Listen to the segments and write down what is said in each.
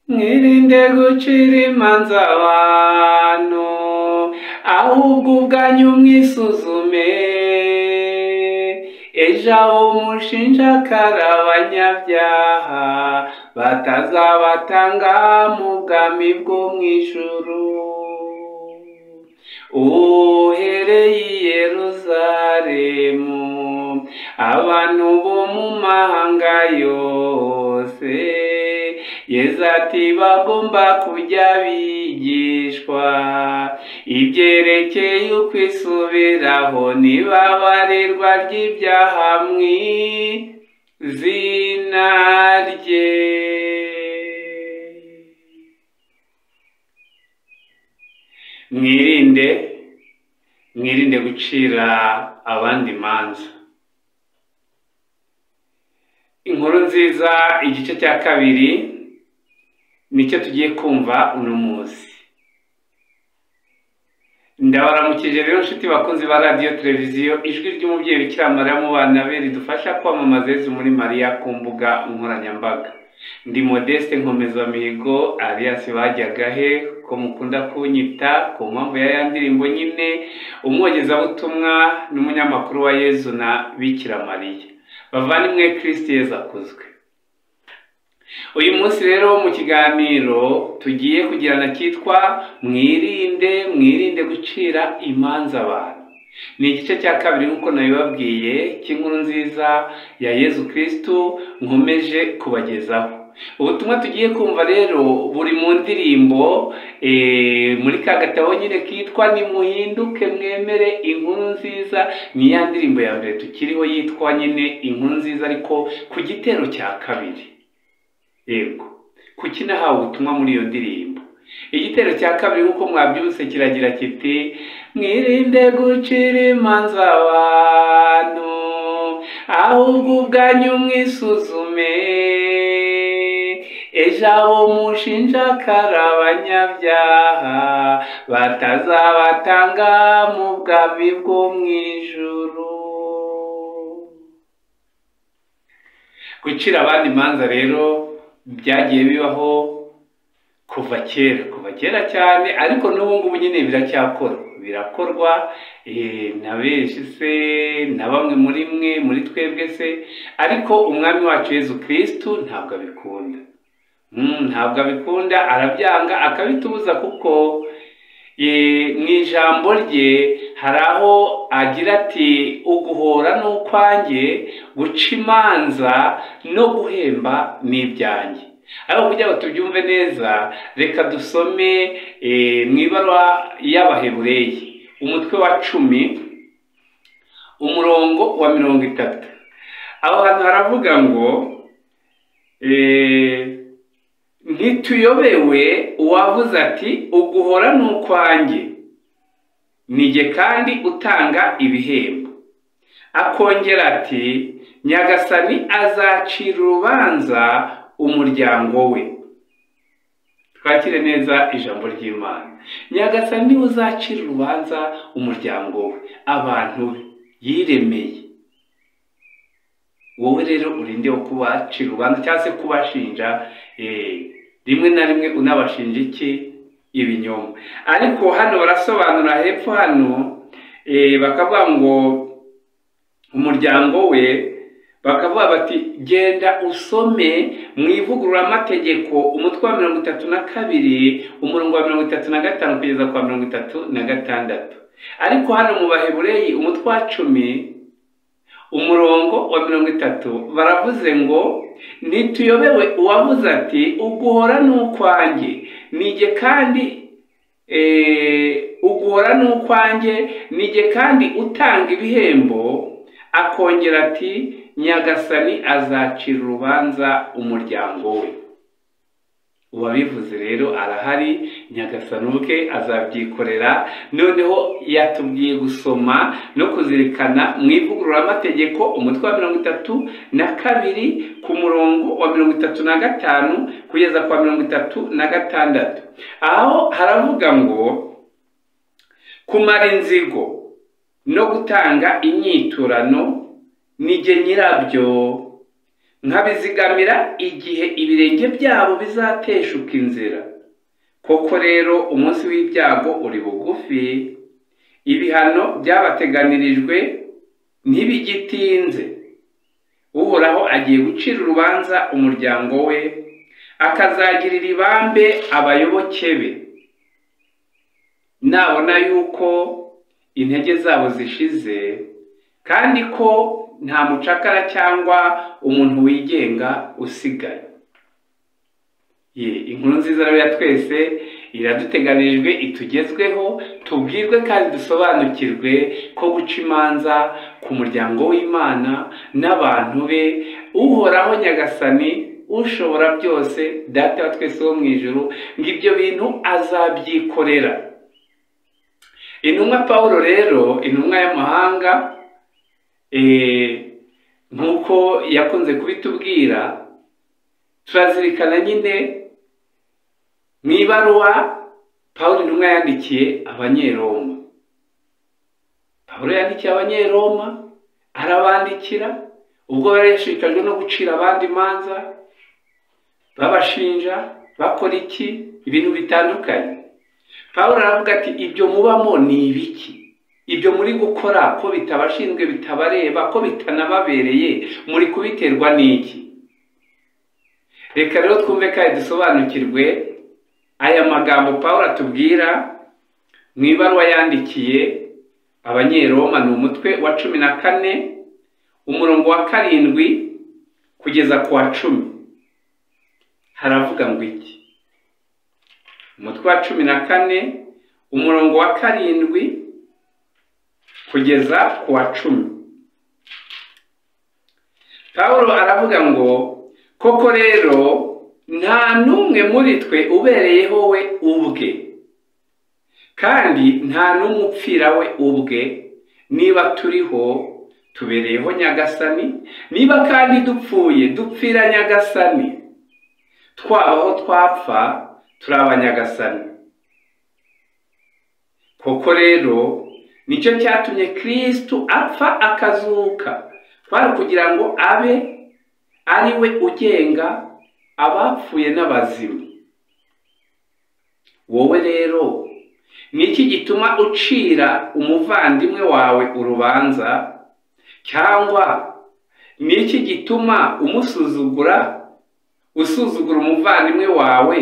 Mwirinde gucira imanza abantu, ahubwo ubwanyu mwisuzume. Ejo abo mushinja ko ari abanyabyaha batazabatanga mu bwami bwo mu ijuru. Uhereye i Yeruzalemu, abantu bo mu mahanga yose, Yezu ati bagomba kujya bigishwa ibyerekeye ukwisubiraho n'ibabarirwa ry'ibyaha mu izina rye. Mwirinde, mwirinde gucira abandi imanza. Inkuru nziza igice cya kabiri nicyo tugiye kumva uno munsi. Ndabaramukije rero nshuti bakunzi ba radiyo televiziyo Ijwi ry'Umubyeyi Bikira Mariya mu bana be, ridufasha kwamamaza Yezu muri Mariya ku mbuga nkoranyambaga. Ndi Modeste Nkomezamihigo alias Bajyagahe, ko mukunda kunyita ku mpamvu ya ya ndirimbo nyine, umwogezabutumwa n'umunyamakuru wa Yezu na Bikira Mariya. Bavandimwe, Kristo Yezu akuzwe. Uyu munsi rero mu kiganiro tugiye kugirana cyitwa mwirinde, mwirinde gucira imanza abantu. Ni igice cya kabiri nk'uko nabibabwiye cy'inkuru nziza ya Yezu Kristo nkomeje kubagezaho. Ubutumwa tugiye kumva rero buri mu ndirimbo muri ka gatabo nyine kitwa Nimuhinduke Mwemere Inkuru Nziza. Ni ya ndirimbo ya mbere tukiriho yitwa nyine Inkuru Nziza, ariko ku gitero cya kabiri. Yego, kuki nahawe ubutumwa muri iyo ndirimbo? Igitero cya kabiri nk'uko mwabyumvise kiragira kiti: mwirinde gucira imanza abantu, ahubwo ubwanyu mwisuzume. Ejo abo mushinja ko ari abanyabyaha batazabatanga mu bwami bwo mu ijuru. Gucira abandi imanza rero byagiye bibaho kuva kera, kuva kera cyane, ariko n'ubu ngubu nyine biracyakorwa, birakorwa na benshi se, na bamwe muri mwe, muri twebwe se, ariko Umwami wacu Yezu Kristo ntabwo abikunda. Ntabwo abikunda, arabyanga akabitubuza, kuko mu ijambo rye hari aho agira ati: uguhora n'ukwanjye, guca imanza no guhemba n'ibyanjye. Ariko kugira ngo tubyumve neza, reka dusome mu ibaruwa y'Abahebureyi umutwe wa 10 umurongo wa 30. Aho hantu haravuga ngo ntituyobewe uwavuze ati uguhora n'ukwanjye, nijye kandi utanga ibihembo. Akongera ati Nyagasani azacira urubanza umuryango we. Twakire neza ijambo ry'Imana. Nyagasani niwe uzacira urubanza umuryango we, abantu be yiremeye. Wowe rero urinde wo kubacira urubanza cyangwa se kubashinja, rimwe na rimwe unabashinja iki? Ibinyoma. Ariko hano barasobanura hepfo hano, bakavuga ngo umuryango we, bakavuga bati genda usome mu ivugururamategeko umutwe wa 32 umurongo wa 35 kugeza kwa 36. Ariko hano mu Bahebureyi umutwe wa 10 umurongo wa 30 baravuze ngo ntituyobewe uwavuze ati uguhora n'ukwanjye, nijye kandi uguhora n'ukwanjye, nijye kandi utanga ibihembo. Akongera ati Nyagasani azacira urubanza umuryango we. Uwabivuze rero arahari, Nyagasani ubwe azabyikorera. Noneho yatubwiye gusoma no kuzirikana mu ivugururamategeko umutwe wa 32 ku murongo wa 35 kugeza kwa 36. Aho haravuga ngo kumara inzigo no gutanga inyiturano nijye nyirabyo, nkabizigamira igihe ibirenge byabo bizateshuka inzira. Koko rero umunsi w'ibyago uri bugufi, ibihano byabateganirijwe ntibigitinze. Uhoraho agiye gucira urubanza umuryango we, akazagirira ibambe abayoboke be. Nabona yuko intege zabo zishize, kandi ko nta mucakara cyangwa umuntu wigenga usigaye. Inkuru nziza rero ya twese iraduteganirijwe, itugezweho, tubwirwe kandi dusobanukirwe ko guca imanza ku muryango w'Imana n'abantu be, Uhoraho Nyagasani ushobora byose, Data wa twese wo mu ijuru, ngo ibyo bintu azabyikorera. Intumwa Pawulo rero, intumwa y'amahanga, nk'uko yakunze kubitubwira, turazirikana nyine mu ibaruwa Pawulo intumwa yandikiye Abanyeroma. Pawulo yandikiye Abanyeroma, arabandikira ubwo bari yashishikajwe no gucira abandi imanza, babashinja bakora iki, ibintu bitandukanye. Pawulo aravuga ati ibyo mubamo ni ibiki? Ibyo muri gukora ko bitabashinzwe, bitabareba, ko bitanababereye, muri kubiterwa n'iki? Reka rero twumve kandi dusobanukirwe aya magambo Pawulo atubwira mu ibaruwa yandikiye Abanyeroma, ni umutwe wa 14 umurongo wa 7 kugeza ku wa 10. Haravuga ngo iki? Umutwe wa 14 umurongo wa 7 kugeza ku wa 10. Pawulo aravuga ngo koko rero nta n'umwe muri twe ubereyeho we ubwe, kandi nta n'umwe upfira we ubwe. Niba turiho tubereyeho Nyagasani, niba kandi dupfuye dupfira Nyagasani. Twabaho twapfa turi abanyagasani. Koko rero nicyo cyatumye Kristu apfa akazuka, kwari kugira ngo abe ari we ugenga abapfuye n'abazima. Wowe rero niki gituma ucira umuvandimwe wawe urubanza, cyangwa niki gituma umusuzugura, usuzugura umuvandimwe wawe,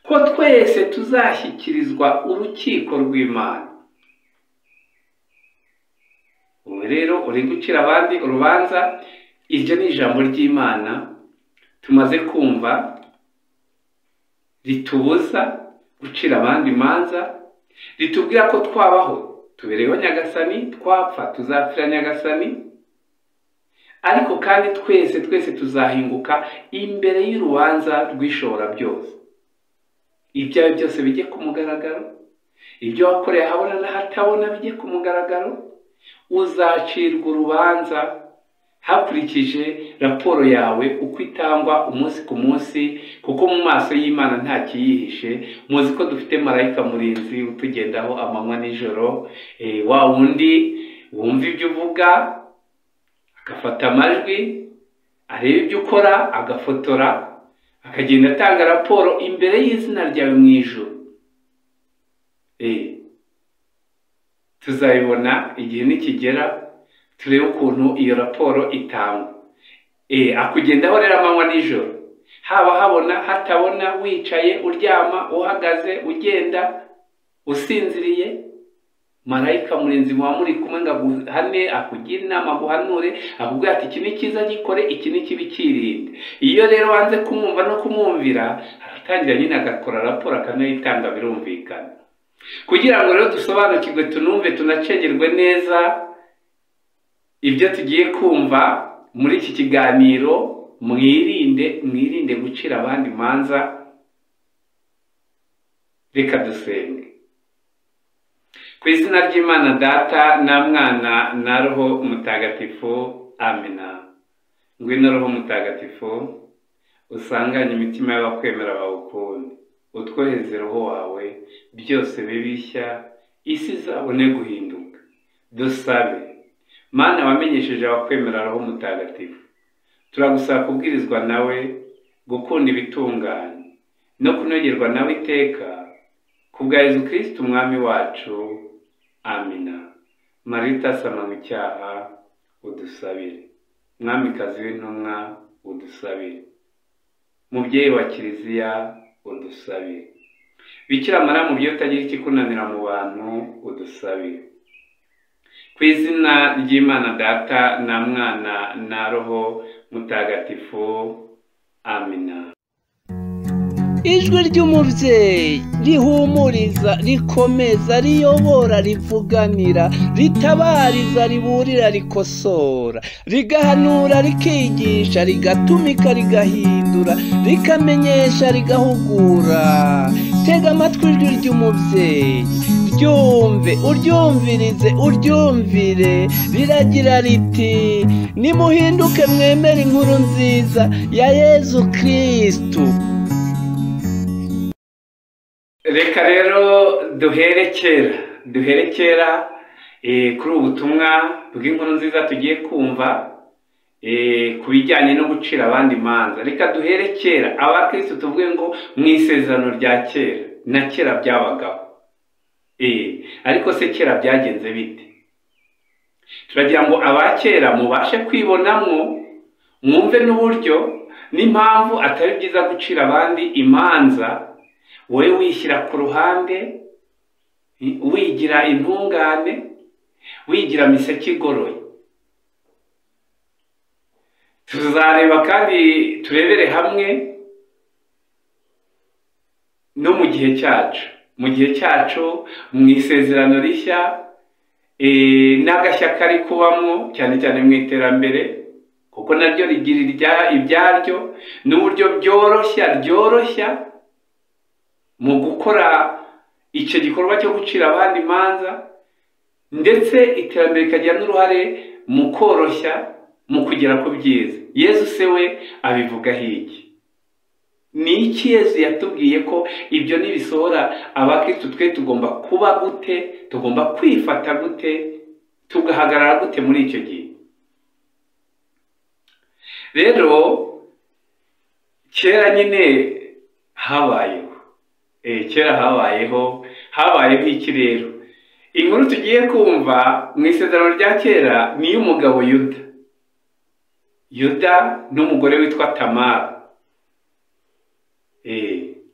ko twese tuzashyikirizwa urukiko rw'Imana? Wowe rero uri gucira abandi urubanza. Iryo ni ijambo ry'Imana tumaze kumva ritubuza gucira abandi imanza, ritubwira ko twabaho tubereyeho Nyagasani, twapfa tuzapfira Nyagasani, ariko kandi twese twese tuzahinguka imbere y'urubanza rw'ishobora byose. Ibyawe byose bijye ku mugaragaro, ibyo wakoreye ahabona n'ahatabona bijye ku mugaragaro. Uzacirwa urubanza hakurikije raporo yawe uko itangwa umunsi ku munsi, kuko mu maso y'Imana nta kiyihishe. Muzi ko dufite marayika murinzi utugendaho amanywa n'ijoro, wa wundi wumva ibyo uvuga agafata amajwi, areba ibyo ukora agafotora, akagenda atanga raporo imbere y'izina ryawe mu ijuru. Tuzabibona igihe nikigera, turebe ukuntu iyo raporo itangwa. Akugendaho rero amanywa n'ijoro, haba habona hatabona, wicaye, uryama, uhagaze, ugenda, usinziriye, marayika murinzi muba muri kumwe ngo aguhane, akugire inama, aguhanure, akubwira ati iki ni cyiza gikore, iki ni kibi kirinde. Iyo rero wanze kumwumva no kumwumvira, aratangira nyine agakora raporo akanayitanga, birumvikana. Kugira ngo rero dusobanukirwe, tunumve, tunacengerwe neza ibyo tugiye kumva muri iki kiganiro, mwirinde mwirinde gucira abandi imanza. Reka dusenge. Ku izina ry'Imana Data na Mwana na Roho Mutagatifu, amina. Ngwino Roho Mutagatifu, usanganye imitima y'abakwemera bawukunde, utwoheze Roho wawe, byose bibishya, isi izabone guhinduka. Dusabe. Mana wamenyesheje abakwemera Roho Mutagatifu, Turagusaba kubwirizwa nawe, gukunda ibitunganye no kunogerwa nawe iteka, ku bwa Yezu Kristu Umwami wacu. Amina. Mariya utasamanywe icyaha, udusabire. Mwamikazi w'intumwa, udusabire. Mubyeyi wa Kiliziya, udusabire. Bikira Mariya mubyeyi utagira ikikunanira mu bantu, udusabire. Ku izina ry'Imana Data na Mwana na Roho Mutagatifu. Amina. Ijwi ry'umubyeyi rihumuriza, rikomeza, riyobora, rivuganira, ritabariza, riburira, rikosora, rigahanura, rikigisha, rigatumika, rigahindura, rikamenyesha, rigahugura. Tega amatwi ijwi ry'umubyeyi, ryumve, uryumvirize, uryumvire. Riragira riti: nimuhinduke mwemere inkuru nziza ya Yezu Kristu. Reka rero duherekera kuri ubu butumwa bw'inkuru nziza tugiye kumva ku bijyanye no gucira abandi imanza. Reka duherekera abakristo tuvuge ngo mu isezerano rya kera na kera byabagaho, ariko se kera byagenze bite? Turagira ngo abakera mubashe kwibonamwo, mwumve n'uburyo n'impamvu atari byiza gucira abandi imanza, wowe wishyira ku ruhande, wigira intungane, wigira miseke igoroye. Tuzareba kandi turebere hamwe no mu gihe cyacu, mu gihe cyacu mu isezerano rishya n'agashya kari kubamwo cyane cyane mu iterambere, kuko naryo rigira ibyaryo n'uburyo byoroshya mu gukora icyo gikorwa cyo gucira abandi imanza, ndetse iterambere rikagira n'uruhare mu koroshya mu kugera ku byiza. Yezu se we abivugaho iki? Ni iki Yezu yatubwiye ko ibyo nibisohora abakristo twe tugomba kuba gute, tugomba kwifata gute, tugahagarara gute muri icyo gihe? Rero kera nyine habayeho, kera habayeho iki rero? Inkuru tugiye kumva mu isezerano rya kera ni iy'umugabo Yuda. Yuda n'umugore witwa Tamara.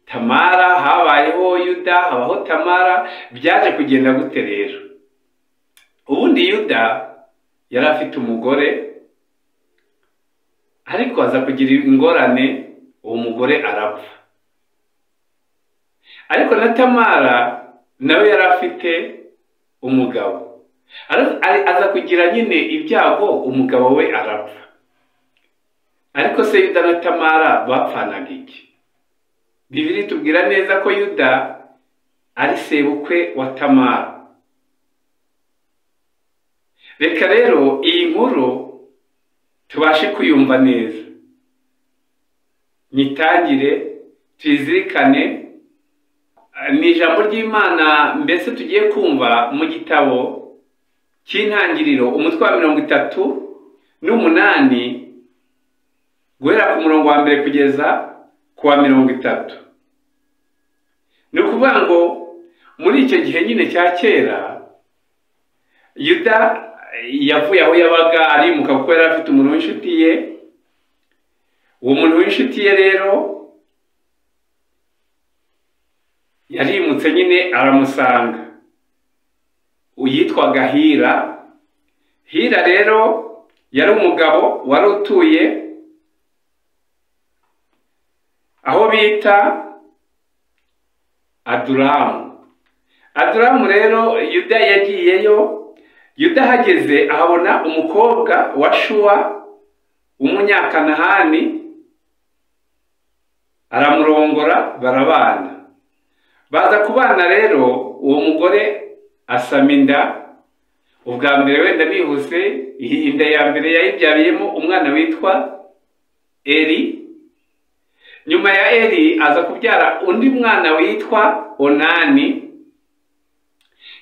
Tamara, habayeho Yuda, habaho Tamara. Byaje kugenda gute rero? Ubundi Yuda yari afite umugore, ariko aza kugira ingorane, uwo mugore arapfa. Ariko na Tamara nawe yari afite umugabo, aza kugira nyine ibyago, umugabo we arapfa. Ariko se Yuda na Tamara bapfanaga iki? Bibiliya itubwira neza ko Yuda ari sebukwe wa Tamara. Reka rero iyi nkuru tubashe kuyumva neza, nyitangire tuyizirikane. Ni ijambo ry'Imana mbese tugiye kumva mu gitabo cy'Intangiriro, umutwe wa 38, guhera ku murongo wa mbere kugeza ku wa 30. Ni ukuvuga ngo muri icyo gihe nyine cya kera, Yuda yavuye aho yabaga arimuka, kuko yari afite umuntu w'inshuti ye. Uwo muntu w'inshuti ye rero yarimutse nyine aramusanga, uyitwaga Hira. Hira rero yari umugabo wari utuye aho bita Adulamu. Adulamu rero Yuda yagiyeyo. Yuda ahageze ahabona umukobwa wa Shuwa w'umunyakanahani, aramurongora barabana. Baza kubana rero, uwo mugore asama inda. Ubwa mbere wenda nihuse, inda ya mbere yayibyariyemo umwana witwa Eri. Nyuma ya Eri aza kubyara undi mwana witwa Onani.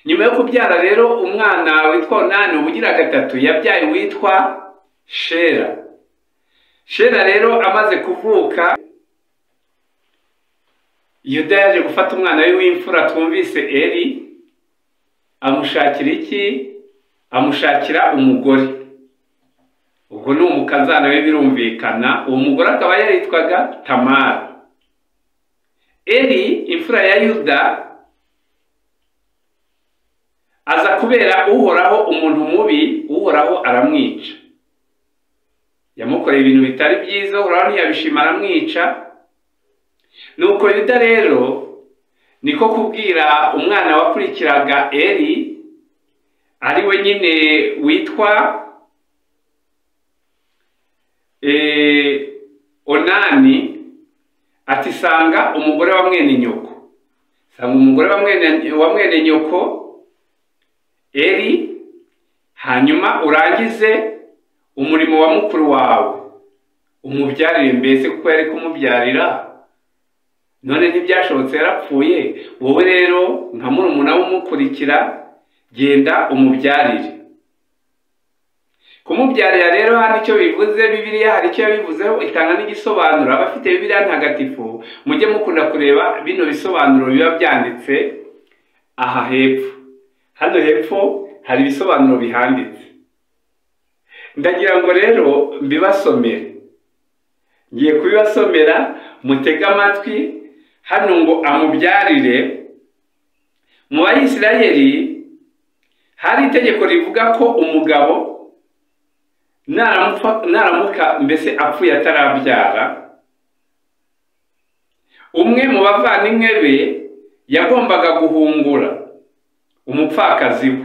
Nyuma yo kubyara rero umwana witwa Onani ubugira gatatu, yabyaye witwa Shera. Shera rero amaze kuvuka, Yuda yaje gufata umwana we w'imfura twumvise Eri, amushakira iki? Amushakira umugore. Ubwo ni umukazana we birumvikana, uwo mugore akaba yaritwaga Tamara. Eri imfura ya Yuda aza kubera Uhoraho umuntu mubi, Uhoraho aramwica. Yamukoreye ibintu bitari byiza, Uhoraho ntiyabishima aramwica. Nuko Yuda rero niko kubwira umwana wakurikiraga Eri, ari we nyine witwa Onani, ati sanga umugore wa mwene nyoko, sanga umugore wa mwene nyoko Eri, hanyuma urangize umurimo wa mukuru wawe umubyarire, mbese kuko yari kumubyarira none ntibyashobotse yarapfuye, wowe rero nka murumuna w'umukurikira genda umubyarire. Kumubyarira rero hano icyo bivuze, Bibiliya hari icyo yabivuzeho itanga n'igisobanuro. Abafite Bibiliya ntagatifu mujye mukunda kureba bino bisobanuro biba byanditse aha hepfo. Hano hepfo hari ibisobanuro bihanditse, ndagira ngo rero mbibasomere. Ngiye kubibasomera mutege amatwi. Hano ngo amubyarire. Mu Bayisiraheli hari itegeko rivuga ko umugabo naramuka mbese apfuye atarabyara, umwe mu bavandimwe be yagombaga guhungura umupfakazi we.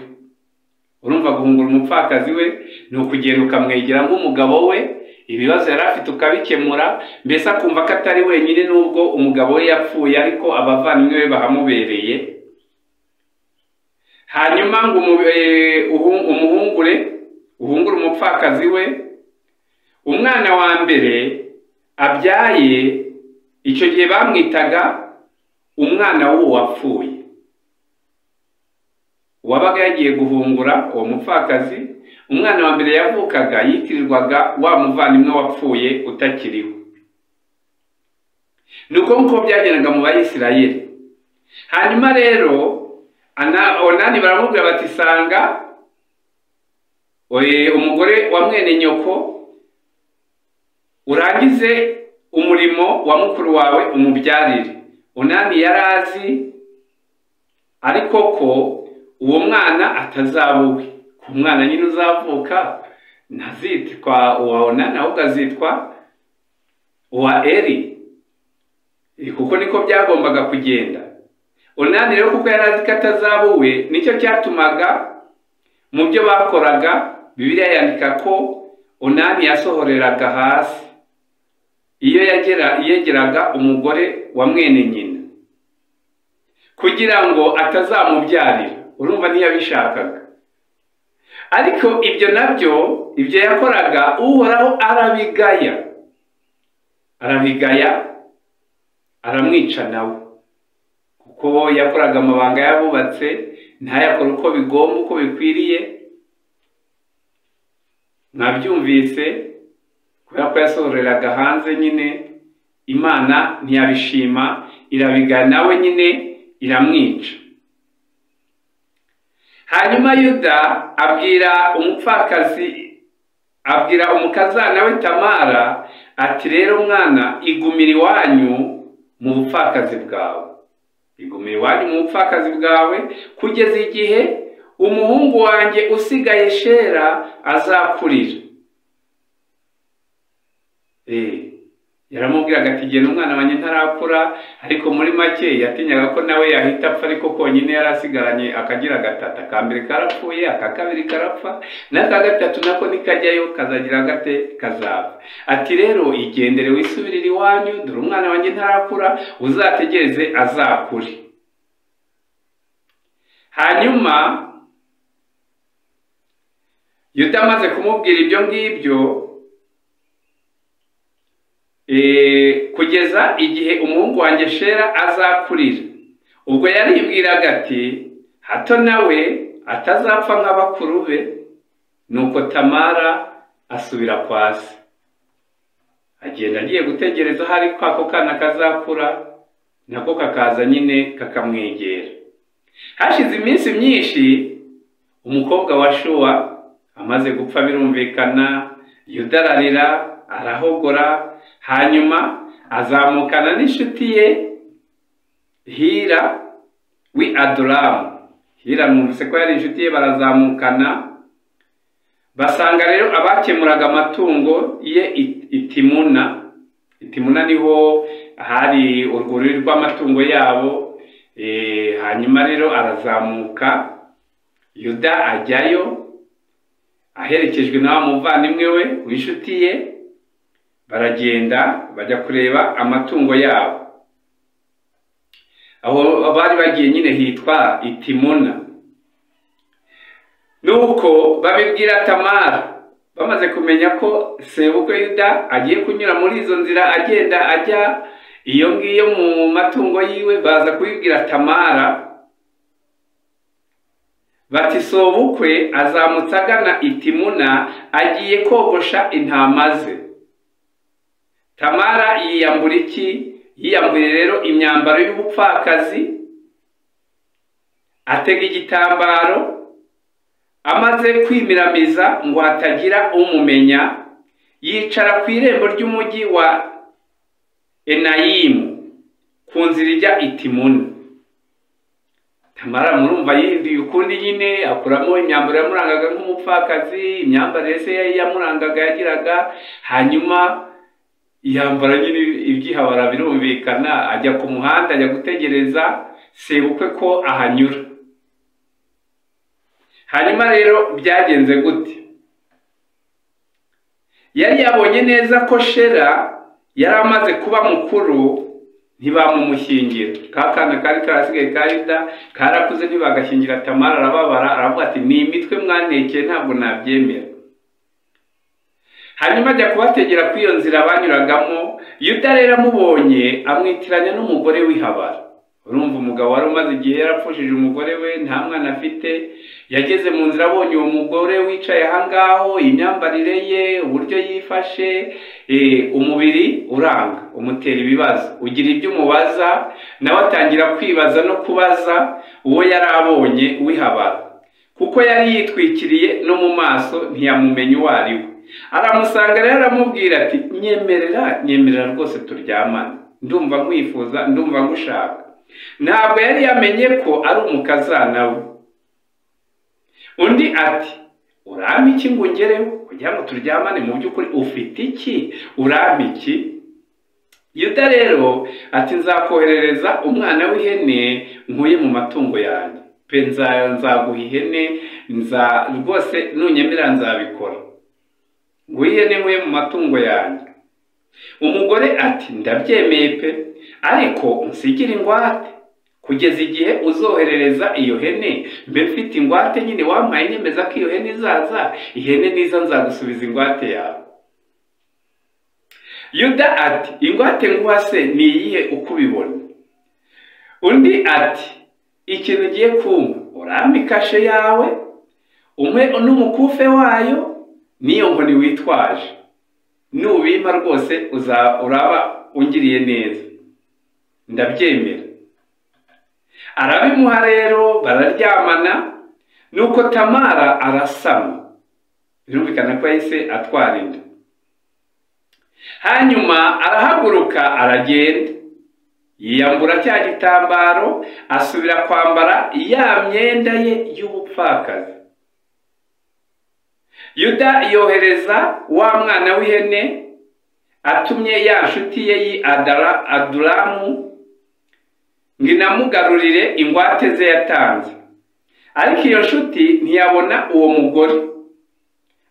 Urumva guhungura umupfakazi we ni ukugenda ukamwegera nk'umugabo we, ibibazo yari afite ukabikemura, mbese akumva ko atari wenyine nubwo umugabo we yapfuye, ariko abavandimwe be bahamubereye. Hanyuma ngo umuhungure, uhungure umupfakazi we, umwana wa mbere abyaye icyo gihe bamwitaga umwana w'uwo wapfuye. Uwabaga yagiye guhungura uwo mupfakazi, umwana wa mbere yavukaga yitirirwaga wa muvandimwe wapfuye utakiriho. Nuko nkuko byagendaga mu Bayisiraheli. Hanyuma rero Onani baramubwira bati sanga umugore wa mwene nyoko urangize umurimo wa mukuru wawe umubyarire. Onani yarazi ariko ko uwo mwana atazaba uwe, ku mwana nyine uzavuka ntazitwa uwa Onani ahubwo azitwa uwa Eri, kuko niko byagombaga kugenda. Onani rero kuko yarazi ko atazaba uwe, nicyo cyatumaga mu byo bakoraga Bibiliya yandika ko Onani yasohoreraga hasi iyo yegeraga umugore wa mwene nyina kugira ngo atazamubyarira. Urumva ntiyabishakaga, ariko ibyo nabyo ibyo yakoraga Uhoraho arabigaya, arabigaya aramwica nawe, kuko yakoraga amabanga yabubatse ntayakora uko bigomba uko bikwiriye. Mwabyumvise, kubera ko yasohoreraga hanze nyine Imana ntiyabishima, irabigaya nawe nyine iramwica. Hanyuma Yuda abwira umupfakazi, abwira umukazana we Tamara ati rero mwana, igumira iwanyu mu bupfakazi bwawe, igumira iwanyu mu bupfakazi bwawe kugeza igihe umuhungu wanjye usigaye Shera azakurira. Yaramubwiraga ati genda umwana wanjye ntarakura, ariko muri make yatinyaga ko nawe yahita apfa, ariko konyine yarasigaranye akagira gatatu. Akambere karapfuye, aka kabiri karapfa, n'aka gatatu nako nikajyayo kazagira gate kazapfa. Ati rero igendere wisubirire iwanyu, dore umwana wanjye ntarakura, uzategereze azakure. Hanyuma Yuda amaze kumubwira ibyo ngibyo, kugeza igihe umuhungu wanjye Shera azakurira. Ubwo yaribwiraga ati hato nawe atazapfa nk'abakuru be. Nuko Tamara asubira kwa se. Agenda agiye gutegereza hari ko kana kazakura, nako kakaza nyine kakamwegera. Hashize iminsi myinshi umukobwa wa Shuwa amaze gupfa, birumvikana, Yuda ararira arahogora, hanyuma azamukana n'inshuti ye Hira wi Adulamu. Hira mwumvise ko yari inshuti ye, barazamukana basanga rero abakemuraga amatungo ye Itimuna. Itimuna niho hari urwuri rw'amatungo yabo. Hanyuma rero arazamuka Yuda ajyayo aherekejwe na wa muvandimwe we w'inshuti ye, baragenda bajya kureba amatungo yabo aho bari bagiye nyine hitwa Itimuna. Nuko babibwira Tamara, bamaze kumenya ko sebukwe Yuda agiye kunyura muri izo nzira agenda ajya iyo ngiyo mu matungo yiwe, baza kubibwira Tamara bati sobukwe azamutse agana Itimuna agiye kogosha intama ze. Tamara yiyambura iki? Yiyambura rero imyambaro y'ubupfakazi, atega igitambaro, amaze kwimiramiza ngo hatagira umumenya, yicara ku irembo ry'umujyi wa Enayimu ku nzira ijya Itimuna. Tamara murumva yihinduye ukundi nyine, akuramo imyambaro yamurangaga nk'umupfakazi, imyambarire se yamurangaga yagiraga, hanyuma yambara nyine ibyihabara, birumvikana, ajya ku muhanda ajya gutegereza sebukwe ko ahanyura. Hanyuma rero byagenze gute? Yari yabonye neza ko Shera yari amaze kuba mukuru, ntibamumushyingira. Ka kana kari karasigaye ka Yuda karakuze, ntibagashyingira. Tamara arababara, aravuga ati ni imitwe mwantekeye, ntabwo nabyemera. Hanyuma ajya kubategera kuri iyo nzira banyuragamo. Yuda rero amubonye amwitiranya n'umugore w'ihabara. Urumva umugabo wari umaze igihe yarapfushije umugore we, nta mwana afite, yageze mu nzira abonye uwo mugore wicaye aha ngaho, imyambarire ye, uburyo yifashe, umubiri uranga, umutera ibibazo, ugira ibyo umubaza, nawe atangira kwibaza no kubaza uwo yari abonye w'ihabara, kuko yari yitwikiriye no mu maso ntiyamumenya uwo ari we. Aramusanga rero aramubwira ati nyemerera, nyemerera rwose turyamane, ndumva nkwifuza, ndumva ngushaka. Ntabwo yari yamenye ko ari umukazana we. Undi ati urampa iki ngo ungereho kugira ngo turyamane? Mu by'ukuri ufite iki? Urampa iki? Yuda rero ati nzakoherereza umwana w'ihene nkuye mu matungo yanjye pe, nzaguha ihene, rwose nunyemera nzabikora, nguhe ihene nkuye mu matungo yanjye. Umugore ati ndabyemeye pe, ariko unsigire ingwate kugeza igihe uzoherereza iyo hene, mbe mfite ingwate nyine wampaye nyemeza ko iyo hene izaza, ihene niza nzagusubiza ingwate yawe. Yuda ati ingwate nguha se ni iyihe uko ubibona? Undi ati ikintu ugiye kumpa, urampa ikashe yawe, umpe n'umukufe wayo, n'iyo nkoni witwaje, nubimpa rwose uraba ungiriye neza, ndabyemera. Arabimuha rero bararyamana. Nuko Tamara arasama, birumvikana ko yahise atwara inda. Hanyuma arahaguruka aragenda, yiyambura cya gitambaro, asubira kwambara ya myenda ye y'ubupfakazi. Yuda yohereza wa mwana w'ihene atumye ya nshuti ye Adulamu ngo inamugarurire ingwate ze yatanze. Ariko iyo nshuti ntiyabona uwo mugore.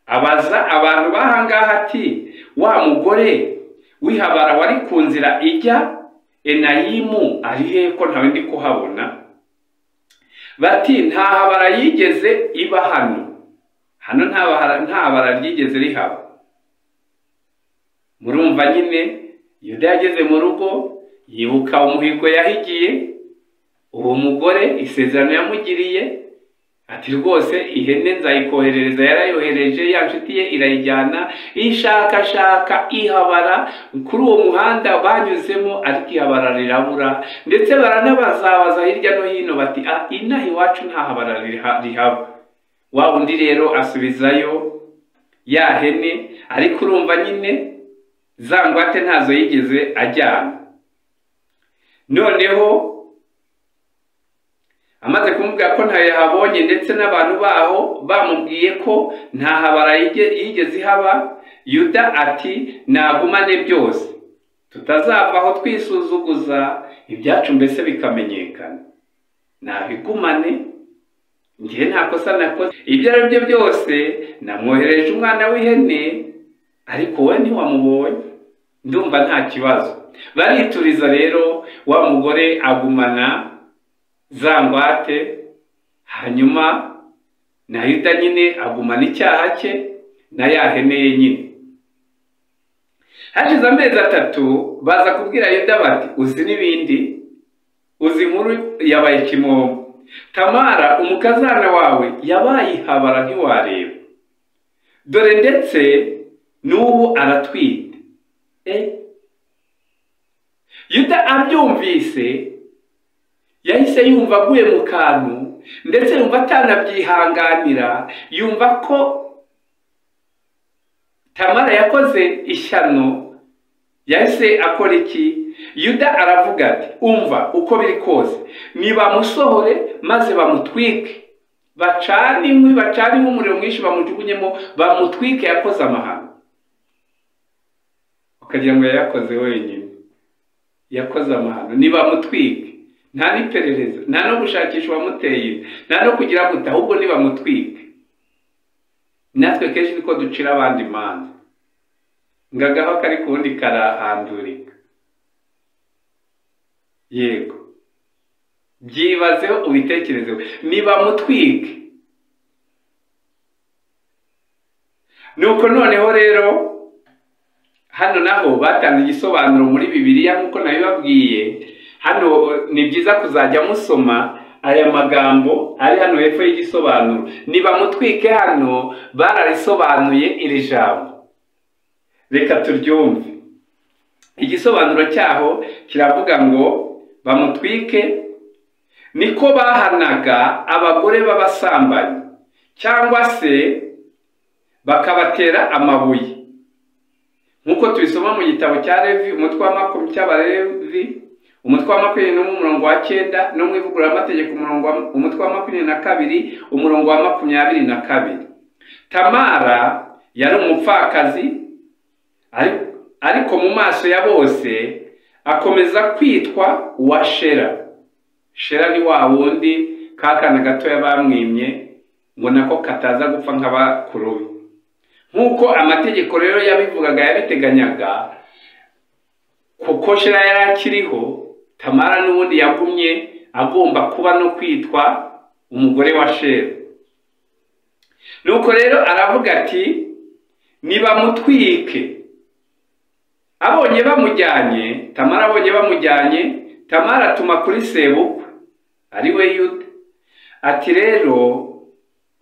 Abaza abantu bahangaha ati wa mugore w'ihabara wari ku nzira ijya Enayimu ari he ko ntawe ndi kuhabona? Bati nta habara yigeze iba hano, hano nta habara ryigeze rihaba. Murumva nyine Yuda yageze mu rugo yibuka umuhigo yahigiye uwo mugore, isezerano yamugiriye, Ati rwose ihene nzayikoherereza. Yarayohereje, ya nshuti ye irayijyana, ishakashaka ihabara kuri uwo muhanda banyuzemo, ariko ihabara rirabura. Ndetse baranabazabaza hirya no hino bati inaha iwacu nta habara rihaba. Wa undi rero asubizayo ya hene, ariko urumva nyine za ngwate ntazo yigeze ajyana. Noneho amaze kumubwira ko ntayo yahabonye, ndetse n'abantu baho bamubwiye ko nta habara yigeze ihaba, Yuda ati nagumane byose tutazavaho twisuzuguza, ibyacu mbese bikamenyekana. Nabigumane, ngiye nta kosa nakoze, ibyo ari byo byose namwohereje umwana w'ihene, ariko we ntiwamubonye, ndumva nta kibazo. Barituriza rero, wa mugore agumana za ngwate, hanyuma na Yuda nyine agumana icyaha cye na ya hene ye nyine. Hashize amezi 3 baza kubwira Yuda bati uzi n'ibindi, uzi inkuru yabaye kimomo, Tamara umukazana wawe yabaye ihabara ntiwareba, dore ndetse n'ubu aratwite. Yuda abyumvise yahise yumva aguye mu kantu, ndetse yumva atanabyihanganira, yumva ko Tamara yakoze ishyano. Yahise akora iki? Yuda aravuga ati umva uko biri kose nibamusohore maze bamutwike, bacane inkwi, bacane umuriro mwinshi, bamujugunyemo, bamutwike, yakoze amahano. Ukagira ngo yayakoze wenyine, yakoze amahano, nibamutwike. Nta n'iperereza, nta no gushakisha uwamuteye, nta no kugira gute, ahubwo nibamutwike. Natwe kenshi niko ducira abandi imanza, ngagaho kari kundi karahandurika. Yego, byibazeho ubitekerezeho, nibamutwike. Nuko noneho rero hano naho batanze igisobanuro muri Bibiliya nk'uko nabibabwiye. Hano ni byiza kuzajya musoma aya magambo ari hano hepfo y'igisobanuro. Nibamutwike hano bararisobanuye iri jambo, reka turyumve. Igisobanuro cyaho kiravuga ngo bamutwike niko bahanaga abagore b'abasambanyi, cyangwa se bakabatera amabuye, nk'uko tubisoma mu gitabo cya Levi umutwe wa 20 cy'Abalevi umutwe wa 21 umurongo wa 9, no mu ivugururamategeko umutwe wa 22 umurongo wa 22. Tamara yari umupfakazi, ariko mu maso ya bose akomeza kwitwa uwa Shera. Shera ni wa wundi kakana gatoya bamwimye ngo nako kataza gupfa nk'abakuru be. Nk'uko amategeko rero yabivugaga, yabiteganyaga, kuko Shera yari akiriho, Tamara n'ubundi yagumye agomba kuba no kwitwa umugore wa Shera. Nuko rero aravuga ati nibamutwike. Abonye bamujyanye, Tamara abonye bamujyanye, Tamara atuma kuri sebukwe ari we Yuda, ati rero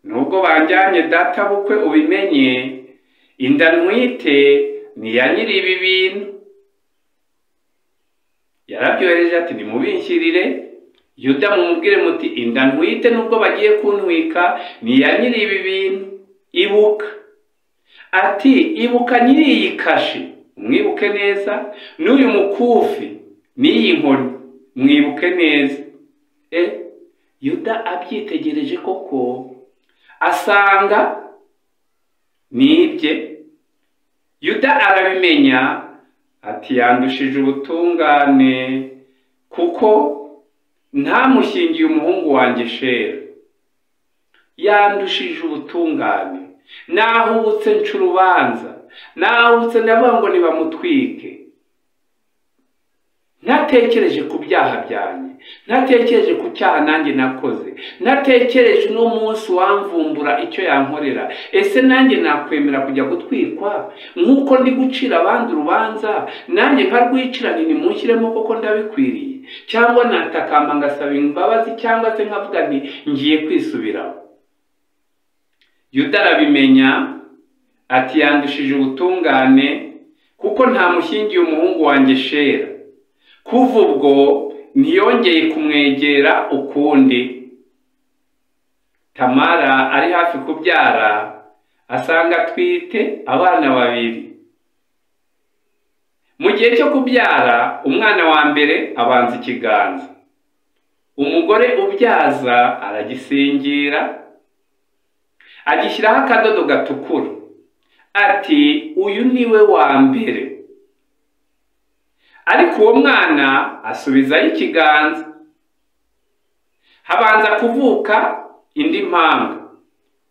nubwo banjyanye data bukwe ubimenye, inda ntwite ni ya nyiri ibi bintu. Yarabyohereje ati nimubinshyirire. Yuda mumubwire muti inda ntwite nubwo bagiye kuntwika ni ya nyiri ibi bintu. Ibuka, ati ibuka nyiri iyi kashi, mwibuke neza, n'uyu mukufi n'iyi nkoni mwibuke neza. Yuda abyitegereje koko asanga nibye. Yuda arabimenya ati yandushije ubutungane kuko ntamushyingiye umuhungu wanjye Shera. Yandushije ubutungane, nahubutse nca urubanza, nahubutse ndavuga ngo nibamutwike, ntatekereje ku byaha byanjye, ntatekereje ku cyaha nanjye nakoze, ntatekereje uno munsi wamvumbura icyo yankorera. Ese nanjye nakwemera kujya gutwikwa nk'uko ndi gucira abandi urubanza, nanjye nkarwicira nti nimunshyiremo koko ndabikwiriye? Cyangwa natakamba ngasaba imbabazi, cyangwa se nkavuga nti ngiye kwisubiraho. Yuda arabimenya ati yandushije ubutungane kuko ntamushyingiye umuhungu wanjye Shera. Kuva ubwo ntiyongeye kumwegera ukundi. Tamara ari hafi kubyara asanga atwite abana babiri. Mu gihe cyo kubyara umwana wa mbere abanza ikiganza, umugore ubyaza aragisingira agishyiraho akadodo gatukura ati uyu niwe wa mbere. Ariko uwo mwana asubizayo ikiganza. Habanza kuvuka indi mpanga.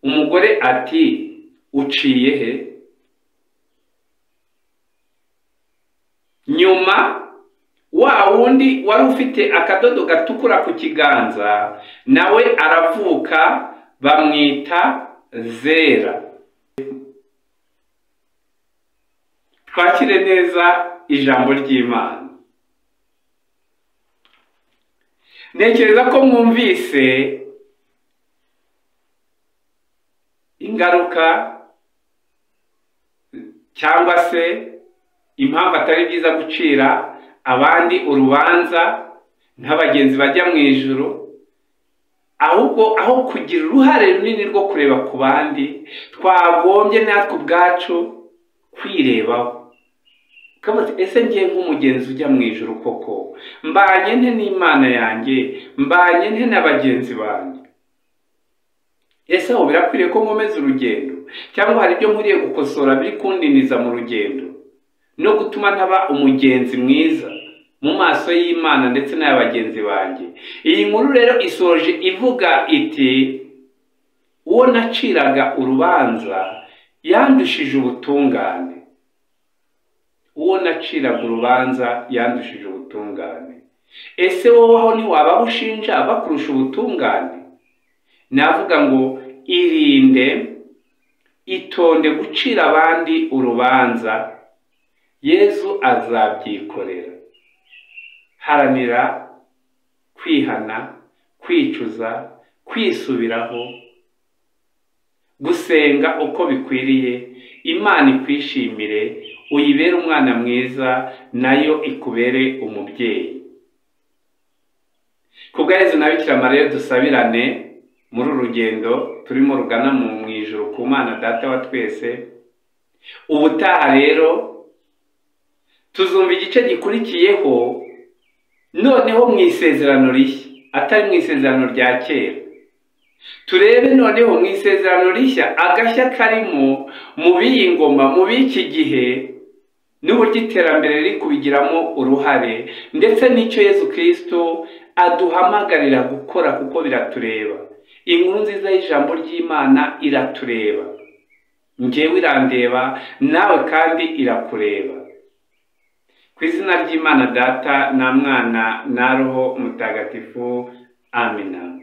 Umugore ati uciye he? Nyuma wa wundi wari ufite akadodo gatukura ku kiganza nawe aravuka, bamwita Zera. Twakire neza ijambo ry'Imana. Ntekereza ko mwumvise ingaruka cyangwa se impamvu atari byiza gucira abandi urubanza nk'abagenzi bajya mu ijuru, ahubwo aho kugira uruhare runini rwo kureba ku bandi twagombye natwe ubwacu kwirebaho. Ese ngiye nk'umugenzi ujya mu ijuru koko mbanye nte n'Imana yanjye, mbanye nte na bagenzi banjye? Ese aho birakwiriye ko nkomeza urugendo cyangwa hari ibyo nkwiriye gukosora biri kundiniza mu rugendo no gutuma ntaba umugenzi mwiza mu maso y'Imana ndetse n'abagenzi banjye? Iyi nkuru rero isoje ivuga iti uwo naciraga urubanza yandushije ubutungane. Uwo naciraga urubanza yandushije ubutungane. Ese wowe aho ntiwaba ushinja bakurusha ubutungane? Navuga ngo irinde, itonde gucira abandi urubanza, Yezu azabyikorera. Haranira kwihana, kwicuza, kwisubiraho, gusenga uko bikwiriye, Imana ikwishimire, uyibere umwana mwiza, nayo ikubere umubyeyi. Kubwa Yezu na Bikira Mariya dusabirane muri uru rugendo turimo rugana mu ijuru ku Mana Data wa twese. Ubutaha rero tuzumva igice gikurikiyeho, noneho mu isezerano rishya, atari mu isezerano rya kera. Turebe noneho mu isezerano rishya agashya karimo mu b'iyi ngoma, mu b'iki gihe, n'uburyo iterambere riri kubigiramo uruhare, ndetse n'icyo Yezu Kristo aduhamagarira gukora kuko biratureba. Inkuru nziza y'ijambo ry'Imana iratureba, njyewe irandeba, nawe kandi irakureba. Ku izina ry'Imana Data na Mwana na Roho Mutagatifu, amina.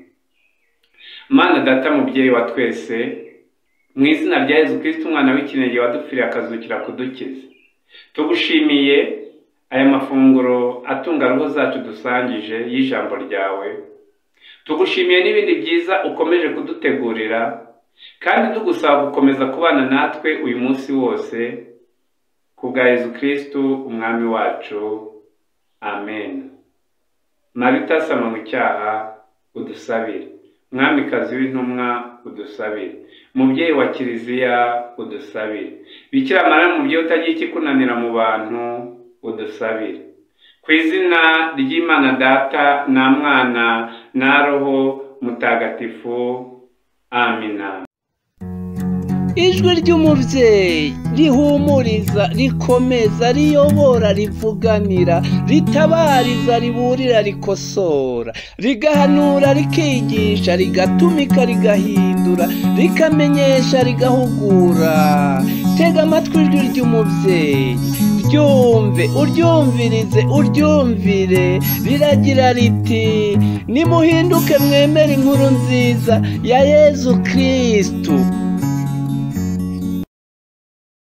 Mana Data mubyeyi wa twese, mu izina rya Yezu Kristo umwana w'ikinege wadupfiriye akazukira kudukiza, tugushimiye aya mafunguro atunga roho zacu dusangije y'ijambo ryawe. Tugushimiye n'ibindi byiza ukomeje kudutegurira, kandi tugusaba gukomeza kubana natwe uyu munsi wose, kubwa Yezu Kristo umwami wacu, amen. Marita sama mu cyaha udusabire, Mwamikazi w'intumwa udusabire, mubyeyi wa Kiliziya udusabire, Bikira Mariya mubyeyi utagira ikikunanira mu bantu udusabire. Ku izina ry'Imana Data na Mwana na Roho Mutagatifu, amina. Ijwi ry'umubyeyi rihumuriza, rikomeza, riyobora, rivuganira, ritabariza, riburira, rikosora, rigahanura, rikigisha, rigatumika, rigahindura, rikamenyesha, rigahugura. Tega amatwi ijwi ry'umubyeyi, ryumve, uryumvirize, uryumvire. Riragira riti nimuhinduke mwemere inkuru nziza ya Yezu Kristu.